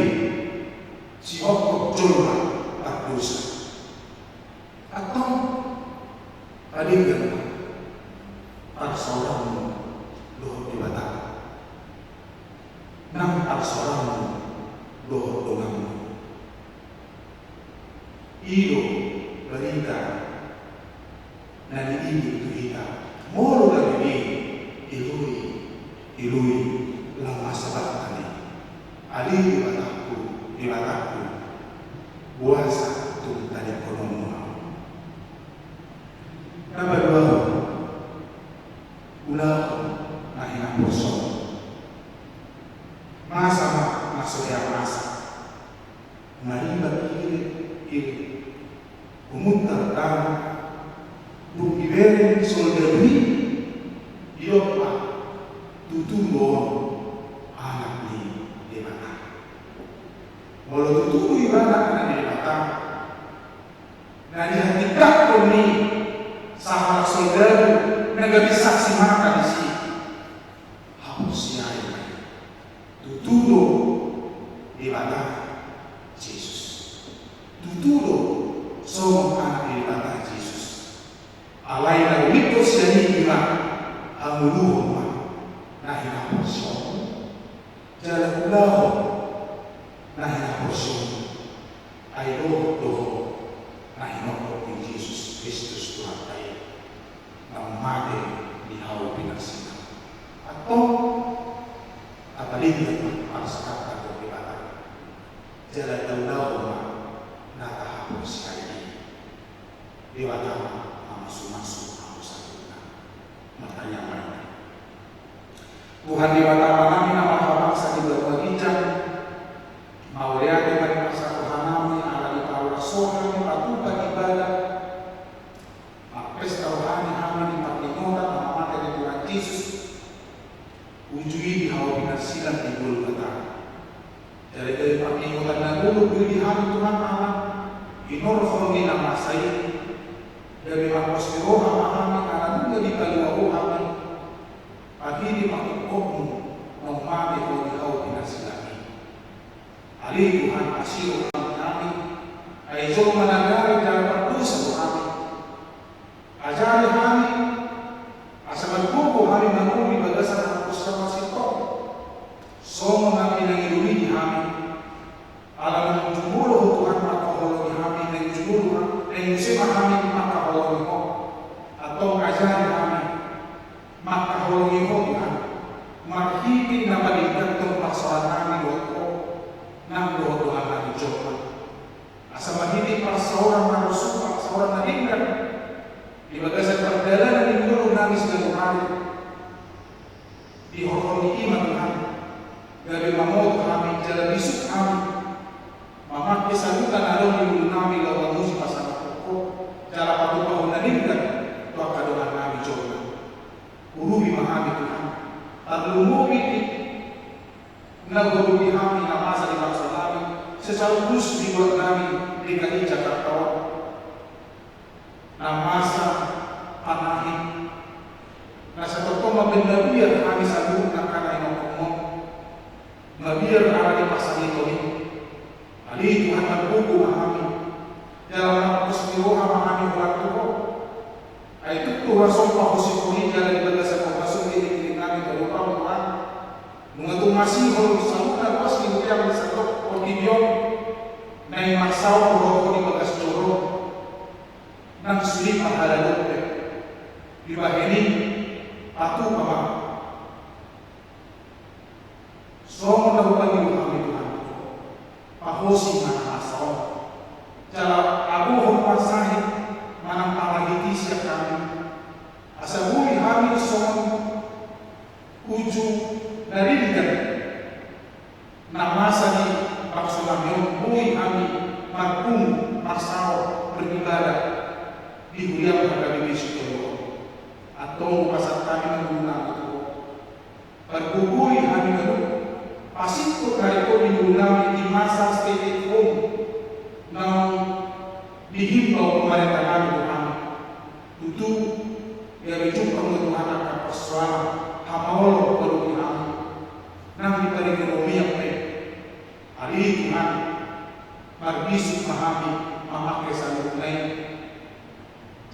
sihophop jolma pardosa. Antong padenggan ma parsaoranmu dohot Debata. Nang parsaoranmu dohot donganmu. I do barita na niimbit tu hita. Molo gabe be, eloi, eloi, laho mansabanta i. Ale Debatangku, Debatangku, boasa tung tadingkononmu ahu? Na paduahon, ulahon na hinaporseaon. Masa ma na so hea masa. Maribat hira, hira. Humuntar tano, dung dibereng soldadu i, didok ma, tutu do on Anak ni Debata. Molo tutu do ibana Anak ni Debata, na dihatindanghon ni sahalak soldadu na gabe saksi mata disi, haporseaon ma i. Tutu do Debata Jesus. Tutu do songon Anak ni Debata Jesus. Alai na umingkot sian i, ima, hangoluhon ma na hinaporseaonmu, jala ulahon na hinaporseaonmu. Ai dohot do na hinophop ni Jesus Kristus Tuhanta i, naung mate di hau pinarsilang. Antong, tapalinggih ma parsatangka tu Debata, jala taulahon ma na tahaporseai i. Debata ma mamasumasu hamu saluhutna. Martangiang ma hita. Tuhan Debata Amanami na marhabangsa di banua ginjang, mauliate ma di pasa rohanami ala diparoras Ho hami patupa ibadah, marpesta rohani hami di parningotan na mamate ni Tuhan Jesus, uju i di hau pinarsilang di Golgota. Jala gabe parningotan na golok do i di hami Tuhan Ama, hinorhon ni na masa i, gabe marpos ni roha ma hami ala nunga dipalua Ho hami, pahini pangkopmu naung mate Ho di hau pinarsilang i. Ale Tuhan, asi roham di hami, ai jolma na gari jala pardosa do hami. Ajari hami, asa margogo hami mangolu di bagasan haporseaon na sintong, songon na pinangido-ido hami. Ala naung jumolo Ho Tuhan mangkaholongi hami, naung jumolo ha-, naung muse ma hami mangkaholongi Ho. Antong ajari hami mangkaholongi Ho Tuhan, marhite na padengganhon parsaorannami dohot Ho, nang dohot dongannami jolma. Asa marhite parsaoran na rosuh, parsaoran na denggan, di bagasan pardalanan ni ngolu nami siganup ari, dihorhon ni i ma Tuhan, gabe mamboto hami jala bisuk hami mamangke saluhutna na adong di ngolunami laho mamuji pasangaphon Ho, jala patupahon na denggan tu angka dongannami jolma. Urupi ma hami Tuhan, tarlumobi di na huadopi hami na masa di bangso nami, secara khusus di goarnami D K I Jakarta on, na masa panahi, na sai tongtong ma baen mabiar hami saluhutna angka na hinophopmon, mabiar ala ni pasangiton i. Ale Tuhan, margogo ma hami, jala marpos ni roha ma hami holan tu Ho. Ai tuk tu hasompa hosipon i jala di bagasan hosipon i di nami tu adopanmu Tuhan. Nunga tung masihol saluhutna ruas ni huriam di sandok portibi on, naeng marsaor dohot Ho di bagas joro, nang sude parhalado pe. Dibahen i, patupa ma. Songon na hupangido hami Tuhan, pahosi ma na masa on. Jala agohon ma sahit manang parhitehon sian hami, asa boi hami songon uju na denggan na masa di bangso nami on, boi hami marpungu, marsaor, beribadah di huriam H K B P Sitoyo on. Antong hupasahat hami ma ngolu nami tu Ho. Pargogoi hami ma Ho, pasingkop haringkot ni ngolu nami di masa stay at home naung dihimbau pamarenta nami tu hami. Tutu, gabe jumpang ma Tuhan angka parsoalan hamaolon huadopi hami nang di perekonomian pe. Ale Tuhan, marbisuk ma hami mamangke saluhutna i.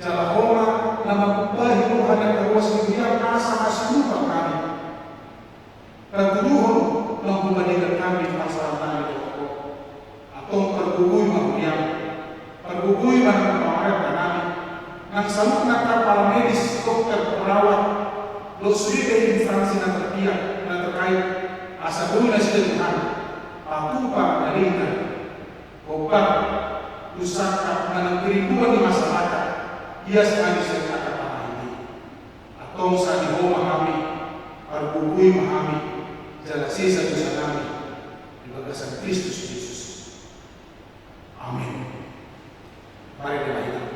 Jala Ho ma na mangumbahi roha ni angka ruas ni huriam asa masiurupan hami. Pargogoi Ho ma hupadegan hami parsaoran nami dohot Ho. Antong pargogoi ma huriam. Pargogoi Saluhutna angka para medis, dokter, perawat, dohot sude instansi na terpiak, na terkait, asa boi nasida Tuhan patupa na denggan, hombar tu sangkap manang kerinduan ni masyarakat, hias ma di sian angka parahite. Antong sai di Ho ma hami, pargogoi ma hami, jala sesa dosanami di bagasan Kristus Jesus. Amin. Mari dibahen.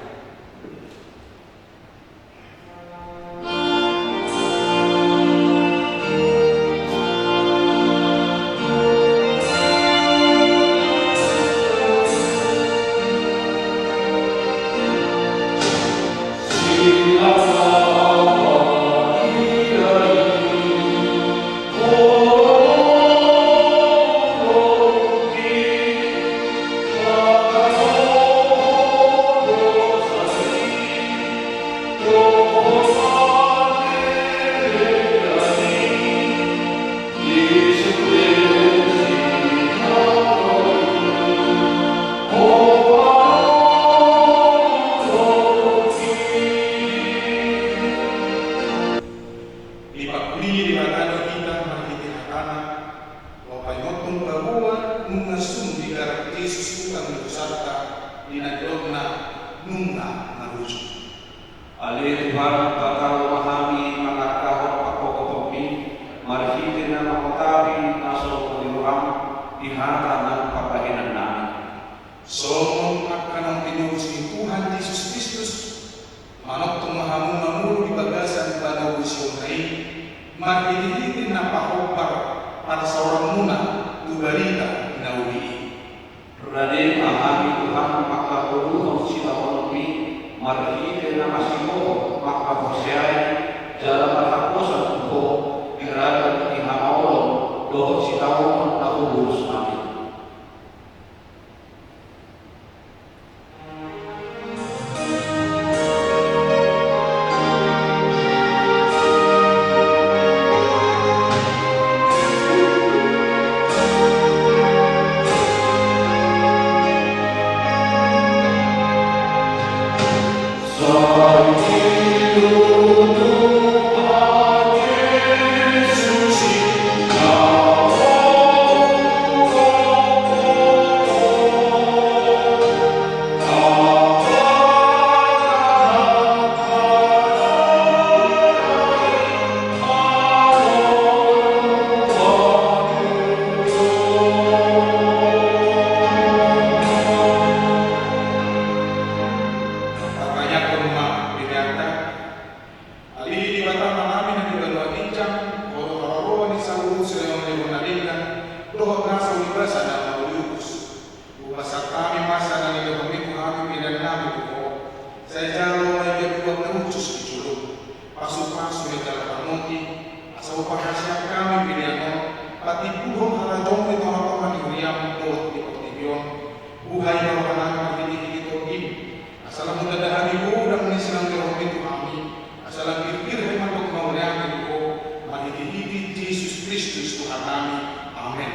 Dipangkuli Debata do hita marhite hatana, laho paingothon paboa nunga sun digarar Jesus utang ni dosanta, di na nidokna nunga marujung. Ale Tuhan, patalo ma hami mangarahon pangkophopon-Mi, marhite na mangkotapi na so di roham, di hata nang pambahenannami. Songon angka naung tinobus ni Tuhan Jesus Kristus, manongtong ma hamu mangolu di bagasan panobusionna i, marhitehite na pahombar parsaoranmuna tu barita na uli i. Rade ma hami Tuhan mangkaholongi sitaonon-Mi, marhite na masihohot mangkaporseai, jala marhaposan tu Ho, di ragam ni hamaolon dohot sitaonon na hubolus hami. Partangianghon ma peleanta. Ale Debata Amanami na di banua ginjang, Ho do haroroan ni saluhut silehonlehon na denggan dohot nasa ulibasa na mauliutus. Hupasahat hami ma sada na nilehonMi tu hami peleannami tu Ho. Sai jalo ma ia buat na hushus di jolom. Pasupasu ia jala ramoti, asa huparhaseang hami pelean on, patimbuhon harajaonMu di tongatonga ni huriaM dohot di portibi on. Buhai ma rohanami marhitehite TondiM, asa lam hutanda hami godang ni silehonlehonMi tu hami, asa lam girgir hami mandok mauliate tu Ho, marhitehite Jesus Kristus Tuhannami. Amen.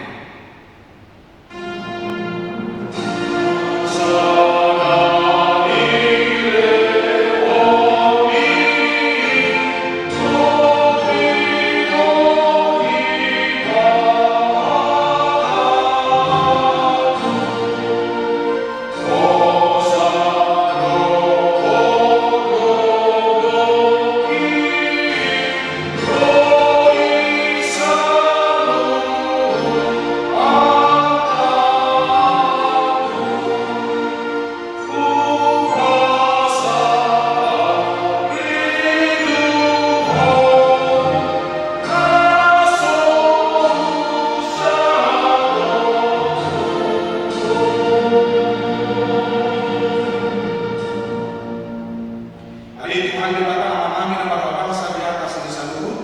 Ale Tuhan Debata Amanami na marbangsa di atas ni saluhut,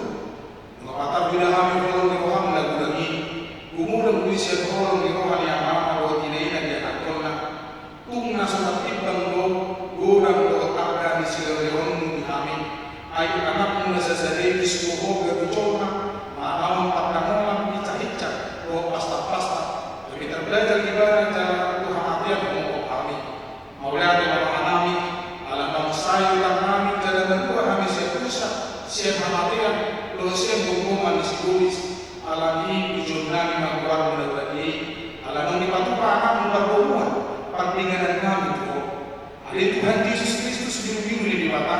nunga patar huida hami holong ni rohaM na godang i, gumodang do i sian holong ni roha ni amang dohot ina-ina di anakhonna. Tung na so tartimbang do godang dohot arga ni silehonlehonMu di hami, ai anakMu na sasada i disuruh Ho gabe jolma, manaon pandangolan hinsahisa dohot pastapasta, gabe tarbelajar ibana jala tu hamatean humophop hami. Mauliate ma rohanami, ala naung sae utang Dohot sian gomgoman ni sibolis, alani i pujionnami ma goarmu na badia i, ala naung dipatupa anakmu pardomuan pardinganannami tu Ho. Ale Tuhan Jesus Kristus, birubiru ni Debata,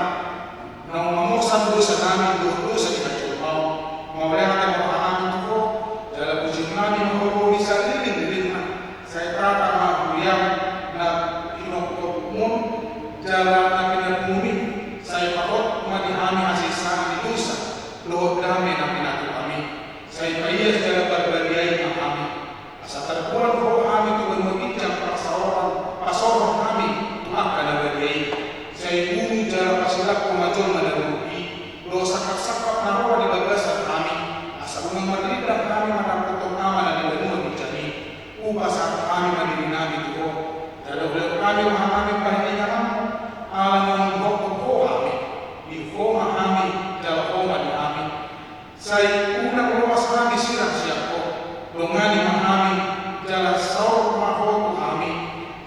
naung mamorsan dosanami dohot dosa ni hajolmaon, mauliate ma rohanami tu Ho, jala pujionnami ma Ho di salelenglelengna. Sai tata ma huriaM na pinongkopmu jala na pinarpunguMi, sai pahot ma di hami hasesaan ni dosa dohot dame na pinatupaMi. Sai paias jala parbadiai ma hami, asa tarboan Ho hami tu banua ginjang parsaoran, pasohot hami tu angka na badia i. Sai bunuh jala pasilangkon ma jolma na buruk i dohot sangkapsangkap na roa di bagasan hami, asa unang marlindang hami manangkothon Ama na di banua ginjang i. Hupasahat hami ma dirinami tu Ho, jala hulehon hami rohanami bahen ingananMu, ala naung dihongkop Ho hami. Di Ho ma hami, jala Ho ma di hami. Sai unang loas hami sirang sian Ho, dongani ma hami, jala saor ma Ho tu hami.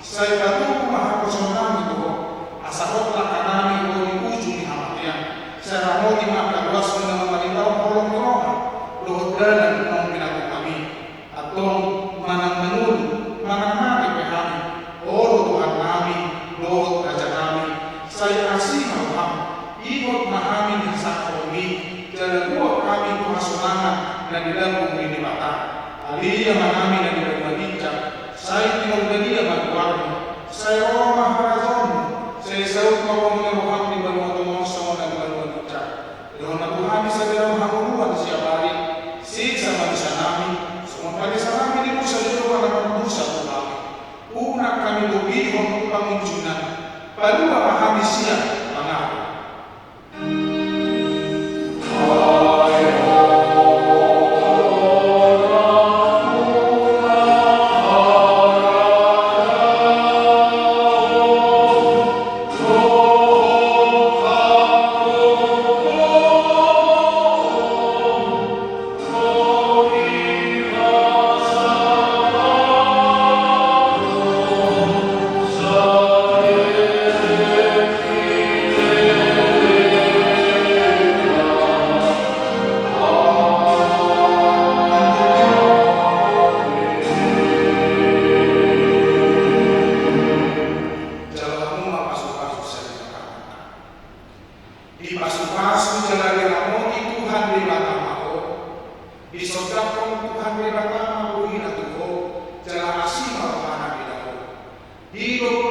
Sai patubu ma haposoonnami tu Ho, asa hot langkanami ro di ujung ni hamatean. Sai ramoti ma angka ruasMu na mamaritaon holong ni roha dohot dalan naung pinatupaMi. Antong manang mangolu, manang mate pe hami, Ho do Tuhannami dohot Rajanami. Sai asi ma rohaM, ingot ma hami di hasangapon i, jala buat hami tu hasonangan na di lambung ni Debata. Ale Amanami na di banua ginjang, sai pinarbadia ma goarMu, sai ro ma harajaonMu, sai saut ma lomo ni rohaM di banua tonga on songon na di banua ginjang. Lehon ma tu hami sadari on hangoluan siapari, sesa ma dosanami, songon panesanami di dosa ni dongan na mardosa tu hami. Unang hami togihon tu pangunjunan, palua ma hami sian pangago. Jalo hamu ma pasupasu sian Debata. Dipasupasu jala diramoti Tuhan Debata ma ho. Disondangkon Tuhan Debata ma bohina tu ho, jala asi ma rohana mida ho. Didok